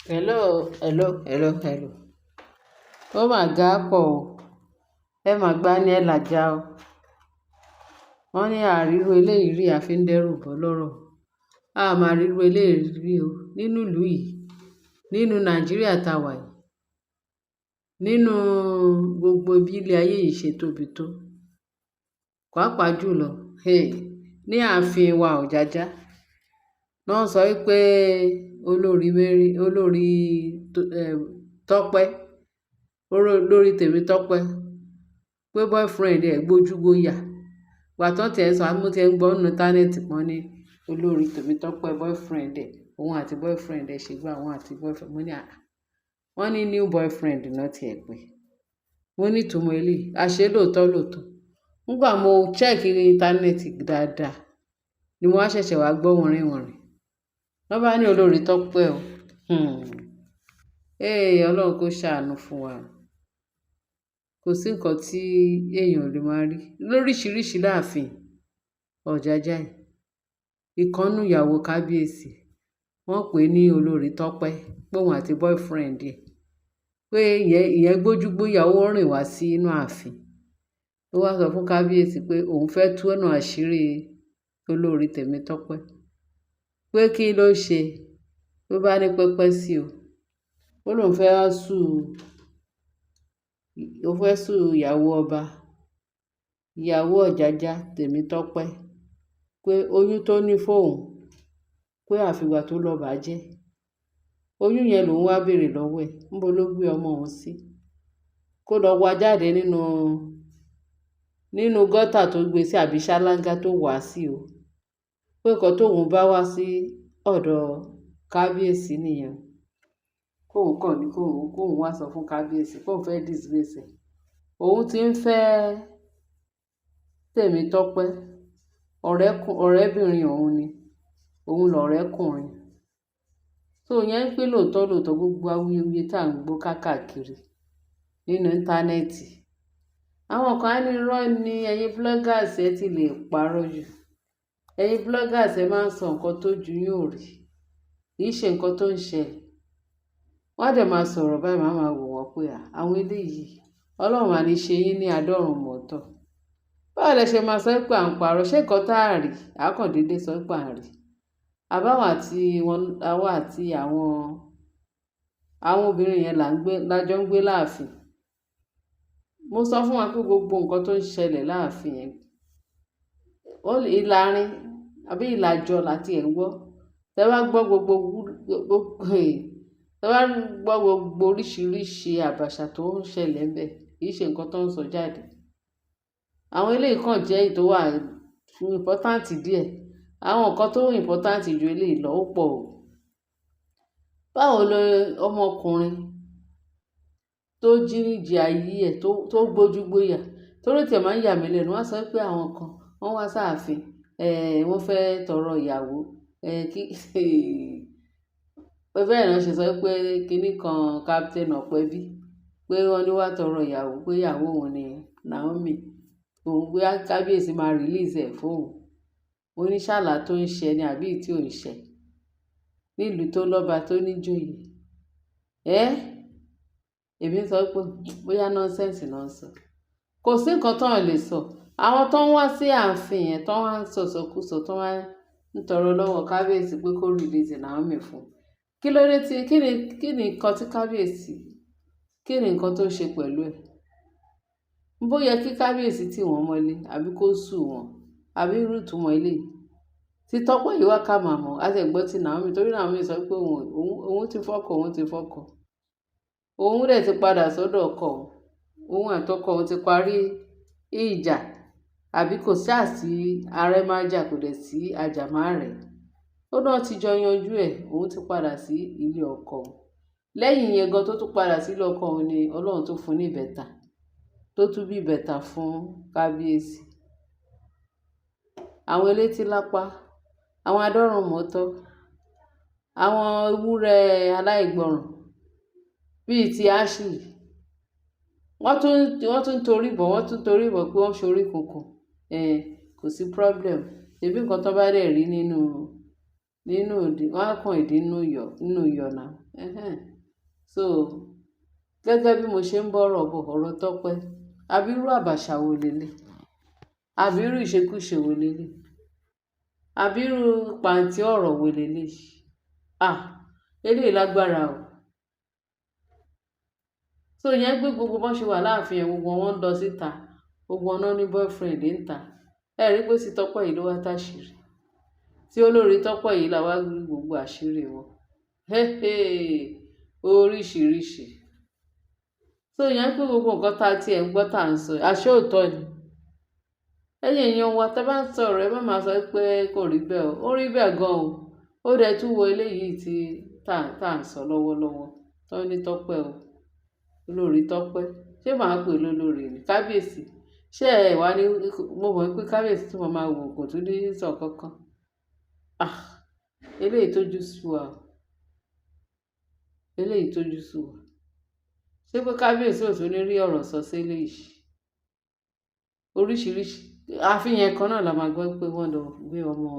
Hello, hello, hello, hello. Ó mà ga pọ̀ o. Ẹ mà gbá ní ẹ làjà o. Wọ́n ní àríru eléyìí rí a fi ń dẹ́rù bọ́ lọ́rọ̀. A máa ríru eléyìí rí o nínú ìlú yìí, nínú Nàìjíríà tá wà yìí, nínú gbogbo bí ilé ayé yìí ṣe tóbi tó. Pàápàá jùlọ, hey, ní ààfin wa Ọ̀jájá. Wọ́n sọ wípé olórí Mary, olórí, Tọ́pẹ́, olórí Tèmítọ́pẹ́, pé boyfriend ẹ̀ gbójúgbóyà. Ìgbà tán tí ẹ ń sọ, mo ti ń gbọ́ nínú íńtánẹ́ẹ̀tì kan ní olórí Tèmítọ́pẹ́ boyfriend ẹ̀, òun àti boyfriend ẹ̀ ṣe gbá, òun àti boyfriend. Mo ní àá. Wọ́n ní new boyfriend náà tí ẹ pé. Mo ní ìtumọ̀ eléyìí. A ṣe lóòótọ́ lóòótọ́. Nígbà mo check íńtánẹ́ẹ̀tì dáadáa ni mo wá ṣẹ̀ṣẹ̀ wá gbọ́ wọnrinwọ̀nrin. Wọ́n bá ní olórí Tọ́pẹ́ o. Hmm. Hey, Ọlọ́run kó ṣàánú fún wa. Kò sí nǹkan tí èèyàn ò lè máa rí lóríṣiríṣi láàfin Ọ̀jájá yìí. Ìkan nínú ìyàwó kábíyèsí, wọ́n pè ní olórí Tọ́pẹ́, pé òun àti boyfriend ẹ̀, pé ìyẹn gbójúgbóyà ó rìn wá sí inú ààfin. Ó wá sọ fún kábíyèsí pé òun fẹ́ tú ọ̀nà àṣírí olórí Tèmítọ́pẹ́. Pé kí ló ṣe? Ló bá ní pẹpẹ sí o. Ó lóun fẹ́ wá sue, ó fẹ́ sue ìyàwó ọba, ìyàwó Ọ̀jájá Tèmítọ́pẹ́, pé oyún tó ní fún òun, pé àfi ìgbà tó lọ bàjẹ́. Oyún yẹn lòun wá béèrè lọ́wọ́ ẹ̀. Níbo ló gbé ọmọ òun sí? Kó lọ wá jáde nínú gọ́tà tó gbé sí àbí ṣáláńgá tó wà sí o. Pé nǹkan tóun bá wá sí ọ̀dọ̀ kábíyèsí nìyẹn. Kóun kàn ní kóun wá sọ fún kábíyèsí pé òun fẹ́ disgrace ẹ̀. Òun tí ń fẹ́ Tèmítọ́pẹ́, ọ̀rẹ́bìnrin òun ni, òun lọ̀rẹ́kùnrin. So ìyẹn ń pé lóòótọ́ lóòótọ́ gbogbo awuyewuye tí à ń gbọ́ káàkiri nínú íńtánẹ́ẹ̀tì. Àwọn kan á ní irọ́ ni ẹ̀yin bloggers ẹ ti lè parọ́ jù. Ẹ̀yin bloggers ẹ máa ń sọ nǹkan tó ju yín ò rí. Kì í ṣe nǹkan tó ń ṣẹlẹ̀. Wọ́n á dẹ̀ máa sọ̀rọ̀ báyìí, màá máa wò wọ́n pé à, àwọn eléyìí, Ọlọ́run máa ní ṣe yín ní adọ́run mọ́tọ̀. Báwo lẹ ṣe máa sọ pé à ń parọ́? Ṣé nǹkan tá a rí, a kàn déédé sọ pé à ń rí. Àbáwọ̀ àti wọn, àwa àti àwọn obìnrin yẹn là ń gbé, lájọ ń gbé láàfin. Mo sọ fún wa pé gbogbo nǹkan tó ń ṣẹlẹ̀ láàfin yẹn, ìlàrin àbí ìlàjọ láti ẹ̀ ń gbọ́. Tẹ bá gbọ́ tẹ bá gbọ́ gbogbo oríṣiríṣi àbàṣà tó ń ṣẹlẹ̀ ńbẹ̀, kì í ṣe nǹkan tó ń sọ jáde. Àwọn eléyìí kan jẹ́ èyí tó wà important díẹ̀. Àwọn nǹkan tó important ju eléyìí lọ ó pọ̀ o. Báwo lo ọmọkùnrin tó jí níjí ayé ẹ̀ tó gbójúgbóyà, torí tí ẹ máa ń yà mí lẹ́nu. Wọ́n á sọ pé àwọn kan wọ́n wá sáàfin, wọ́n fẹ́ tọrọ ìyàwó, kí pé bẹ́ẹ̀ náà ṣe sọ pé kíní kan Captain Ọpẹ́bí, pé wọ́n ní wá tọrọ ìyàwó, pé ìyàwó òun ni Naomi. Òun pé kábíyèsí máa release ẹ̀ fún òun. Mo ní ṣàlà tó ń ṣẹ ni àbí tí ò ń ṣẹ. Ní ìlú tó lọ́ba tó níjòyè. Ẹ́, èmi ń sọ pé bóyá nonsense náà ń sọ. Kò sí nǹkan tó ń lè sọ. Àwọn tó ń wá sí ààfin yẹn, tó wá ń sọ̀sọkúsọ, tó wá ń tọrọ lọ́wọ́ kábíyèsí pé kó release Naomi fún un. Kí ló dé tí, kí ni nǹkan tí kábíyèsí, kí ni nǹkan tó ṣe pẹ̀lú ẹ̀? Bó yẹ kí kábíyèsí tì wọ́n mọ́lé àbí kó sue wọ́n, àbí irú ìtumọ̀ eléyìí. Tí Tọ́pẹ́ yìí wá ká màmá, a ti gbọ́ tí Naomi, torí Naomi sọ pé òun ti fọ́kọ, òun ti fọ́kọ. Òun dẹ̀ ti padà sọ́dọ̀ ọkọ òun. Òun àti ọkọ òun ti parí ìjà, àbí kò sí àsí arẹ́májà, kò dẹ̀ sí ajàmárẹ̀. Ó náà ti jọ yanjú ẹ̀, òun ti padà sí ilé ọkọ òun. Lẹ́yìn ìyẹn gan tó tún padà sí ilé ọkọ òun ni Ọlọ́run tó fún ní ìbẹta, tó tún bí ìbẹta fún kábíyèsí. Àwọn elétí lápá, àwọn adọ́run mọ́tọ́, àwọn ewúrẹ́ aláìgbọràn bíi ti Ashley. Wọ́n tún torí bọ̀, wọ́n tún torí bọ̀ pé wọ́n ṣorí kunkun. Kò sí problem. Ṣèbí nǹkan tó bá dẹ̀ rí nínú Nínú ìdí, wọ́n á kan ìdí nínú iyọ̀, nínú iyọ̀ náà. Ehen. So gẹ́gẹ́ bí mo ṣe ń bọ̀rọ̀ bọ̀, ọ̀rọ̀ Tọ́pẹ́, àbí irú àbàṣà wo leleyii? Àbí irú ìṣekúṣe wo leleyii? Àbí irú pàǹtí ọ̀rọ̀ wo leleyii? Ah! Eléyìí lágbára o. So ìyẹn gbé gbogbo bó ṣe wà láàfin ẹ̀, gbogbo wọn ń lọ síta, gbogbo wọn náà ní boyfriend níta. Ẹ rí pé tí Tọ́pẹ́ yìí ló wá táṣìírí. Tí olórí Tọ́pẹ́ yìí là wá rí gbogbo àṣírí wọn. Hey, oríṣìíríṣìí. So ìyẹn pé gbogbo nǹkan tá tí ẹ̀ ń gbọ́ tá ń sọ, àṣé òótọ́ ni. Ẹ̀yin èèyàn wa, tí ẹ bá ń sọ̀rọ̀, ẹ má máa sọ pé kò rí bẹ́ẹ̀ o. Ó rí bẹ́ẹ̀ gan o. Ó dẹ̀ tún wo eléyìí tí tá ń sọ lọ́wọ́lọ́wọ́. Tọ́ ní Tọ́pẹ́ o. Olórí Tọ́pẹ́. Ṣé màá pè lólórí ni? Kábíyèsí. Ṣé ẹ wá ní, mo mọ̀ pé kábíyèsí tí mo máa wò kò tún ní sọ kankan. Ah! Eléyìí tójú sú wa o. Eléyìí tójú sú wa. Ṣé pé kábíyèsí ò tún ní rí ọ̀rọ̀ sọ sí eléyìí? Oríṣìíríṣìí. Àfihàn kan náà la máa gbọ́ pé wọ́n lọ gbé ọmọ,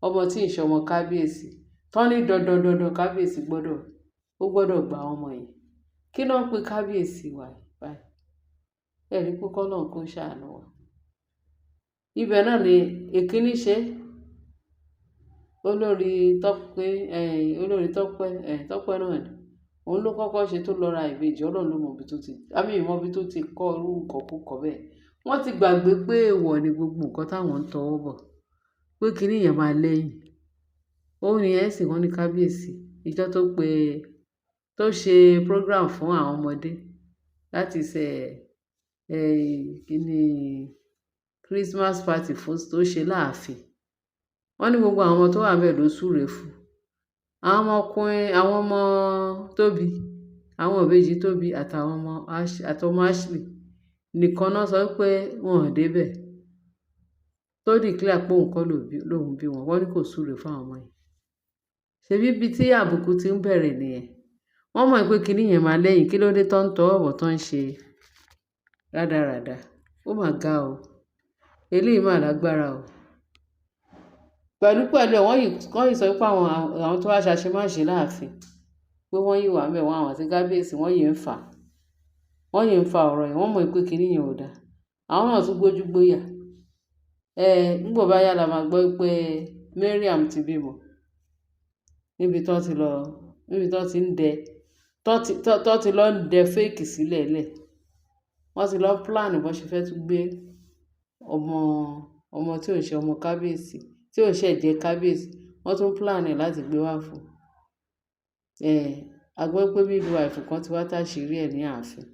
ọmọ tí ń ṣe ọmọ kábíyèsí. Tọ́ ní dandan dandan kábíyèsí gbọ́dọ̀, ó gbọ́dọ̀ gba ọmọ yìí. Kí ló ń pe kábíyèsí wa báyìí? Ẹ rí pé k'Ọlọ́run kó ṣàánú wa. Ibẹ̀ náà ni èkíní ṣe. Olórí Tọ́pẹ́, olórí Tọ́pẹ́, Tọ́pẹ́ náà ni. Òun ló kọ́kọ́ ṣe tó lọ ra ìbejì. Ọlọ́run ló mọ ibi tó ti, àmì ìmọ̀ ibi tó ti kọ́ irú nǹkan kúkọ bẹ́ẹ̀. Wọ́n ti gbàgbé pé èèwọ̀ ni gbogbo nǹkan táwọn ń tọwọ́ bọ̀. Pé kíní yẹn máa lẹ́yìn. Ó ní ẹ́ sì wọ́n ní kábíyèsí. Ìjọ tó pé, tó ṣe program fún àwọn ọmọdé láti ṣe, kíní Christmas party fún tó ṣe láàfin. Wọ́n ní gbogbo àwọn ọmọ tó wà níbẹ̀ ló súre fún. Àwọn ọmọkùnrin, àwọn ọmọ Tóbi, àwọn ìbejì Tóbi àtàwọn ọmọ Ash, àtọmọ Ashley nìkan náà sọ pé wọ́n ò dé bẹ̀. Tó declare pé òun kọ́ lòun bí wọn. Wọ́n ní kò súre fún àwọn ọmọ yìí. Ṣèbí ibi tí àbùkù ti ń bẹ̀rẹ̀ nìyẹn. Wọ́n mọ̀ pé kíní yẹn máa lẹ́yìn. Kí ló dé tó ń tọwọ́ bọ̀ tó ń ṣe rádaràda? Ó mà ga o. Eléyìí máa lágbára o. Pẹ̀lú pẹ̀lú ẹ, wọ́n yìí sọ pé àwọn, àwọn tó wá ṣàṣemáṣe láàfin, pé wọ́n yìí wà níbẹ̀, wọ́n àwọn àti kábíyèsí wọ́n yìí ń fà. Wọ́n yìí ń fa ọ̀rọ̀ yẹn. Wọ́n mọ̀ pé kíní yẹn ò dáa. Àwọn náà tún gbójú gbóyà. Nígbà bá yá la máa gbọ́ pé Mariam ti bímọ. Níbi tó ti lọ, níbi tó ti ń dẹ, tó ti lọ ń dẹ fake sílẹ̀ lẹ̀. Wọ́n ti lọ plan bó ṣe fẹ́ tún gbé ọmọ, ọmọ tí ò ń ṣe ọmọ kábíyèsí, tí ò ń ṣẹ̀ jẹ́ kábíyèsí. Wọ́n tún plan ẹ̀ láti gbé wá fún. A gbọ́ pé midwife kan ti wá táṣìírí ẹ̀ ní ààfin.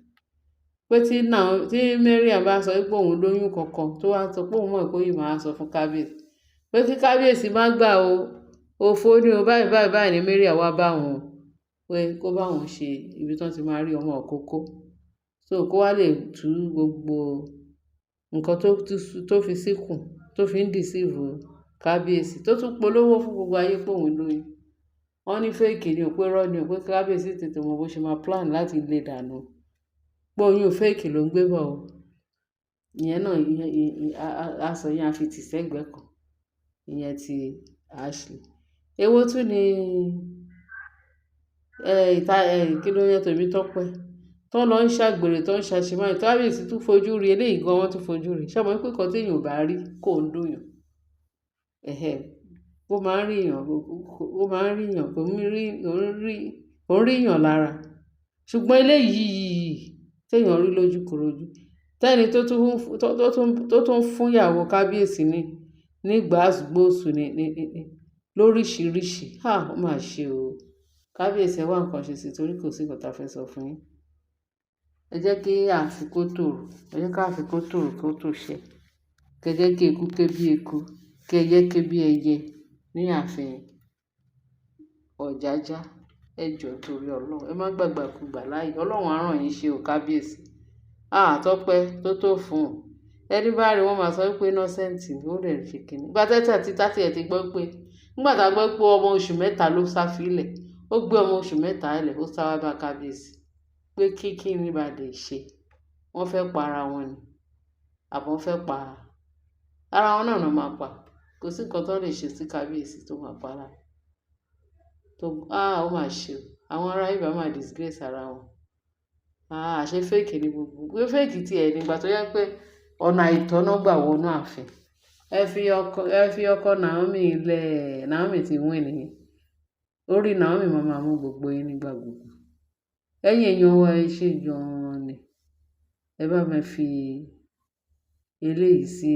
Pé tí now, tí Mariam bá sọ pé òun lóyún kankan, tó wá sọ pé òun mọ̀ pé òun máa sọ fún kábíyèsí. Pé kí kábíyèsí má gbà o. Òfo ni o. Báyìí báyìí báyìí ni Mariam wá bá òun. Pé kó bá òun ṣe ibi tí wọ́n ti máa rí ọmọ ìkókó. So kó wá lè tú gbogbo nǹkan tó fi síkùn, tó fi ń deceive kábíyèsí, tó tún polówó fún gbogbo ayé pé òun lóyún. Wọ́n ní fake ni o, pé irọ́ ni o, pé kábíyèsí tètè mọ bó ṣe máa plan láti lé dànù. Pé oyún fake ló ń gbé bọ̀ o. Ìyẹn náà, ìyẹn, a sọ yẹn a fi tì sẹ́gbẹ̀ẹ́ kan. Ìyẹn ti Ashley. Èwo tún ni, ìta, kí ló ń jẹ́ Tèmítọ́pẹ́? Tó lọ ń ṣàgbèrè, tó ń ṣàṣemáṣe. Kábíyèsí tún fojú rí eléyìí gan, wọ́n tún fojú rí. Ṣé o mọ̀ pé nǹkan tí èèyàn ò bá rí kò ń dùn yàn? Ẹ̀hẹn. Ó máa ń rí èèyàn, ó máa ń rí èèyàn, kò ń rí, kò ń rí èèyàn lára. Ṣùgbọ́n eléyìí tí èèyàn rí lójúkorojú, tẹ́ni tó tún fún ìyàwó kábíyèsí ní gbàsgbòsù ní lóríṣìíríṣìí. Ah! Ó mà ṣe o. Kábíyèsí ẹ wá nǹkan ṣe sí i torí kò sí nǹkan tí a fẹ́ sọ fún yín. Ẹ jẹ́ kí ààfin kó tòrò. Ẹ jẹ́ kí ààfin kó tòrò kó tó ṣẹ. Kẹ jẹ́ kí eku ké bí eku, kí ẹyẹ ké bí ẹyẹ ní ààfin Ọ̀jájá. Ẹ jọ̀ọ́ torí Ọlọ́run. Ẹ má gbàgbàkúgbà láàyè. Ọlọ́run á rán yín ṣe o kábíyèsí. Ah! Tọ́pẹ́ tó tó fún un. Ẹni bá rí wọ́n máa sọ wípé innocent ni ó dẹ̀ ṣe kíni. Ìgbà tẹ́tí àti tátí ẹ ti gbọ́ pé, nígbà tá a gbọ́ pé ọmọ oṣù mẹ́ta ló sá fílẹ̀, ó gbé ọmọ oṣù mẹ́ta lẹ̀, ó sá wá bá kábíyèsí. Pé kí kíni bá lè ṣe. Wọ́n fẹ́ pa ara wọn ni. Àbí wọ́n fẹ́ pa ara wọn náà máa pa. Kò sí nǹkan tó lè ṣe sí kábíyèsí tó máa pa lára. Tó, ah, ó mà ṣe o. Àwọn ará ibà máa disgrace ara wọn. Ah, ṣé fake ni gbogbo? Pé fake tí ẹ nígbà tó jẹ́ pé ọ̀nà àìtọ́ náà gbà wọnú ààfin. Ẹ fi ọkọ Naomi lẹ̀. Naomi ti win ni. Orí Naomi máa máa mú gbogbo yín nígbà gbogbo. Ẹ̀yin èèyàn wa, ẹ ṣé gan ni. Ẹ bá mi fi eléyìí sí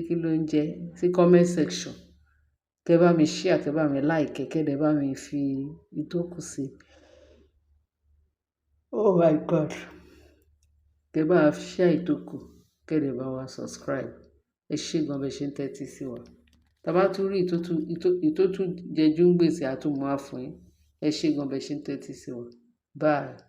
kí ló ń jẹ́, sí comment section. Kẹ bá mi share, kẹ bá mi like, kẹ́ dẹ̀ bá mi fi ìtókù sí. Oh my God. Kẹ bá share ìtókù, kẹ́ dẹ̀ bá wa subscribe. Ẹ ṣé gan bẹ ṣe ń tẹ́tí sí wa. Tá bá tún rí ìtótú jẹjú ń gbèsè, a tún mú wá fún yín. Ẹ ṣé gan bẹ ṣe ń tẹ́tí sí wa. Bye.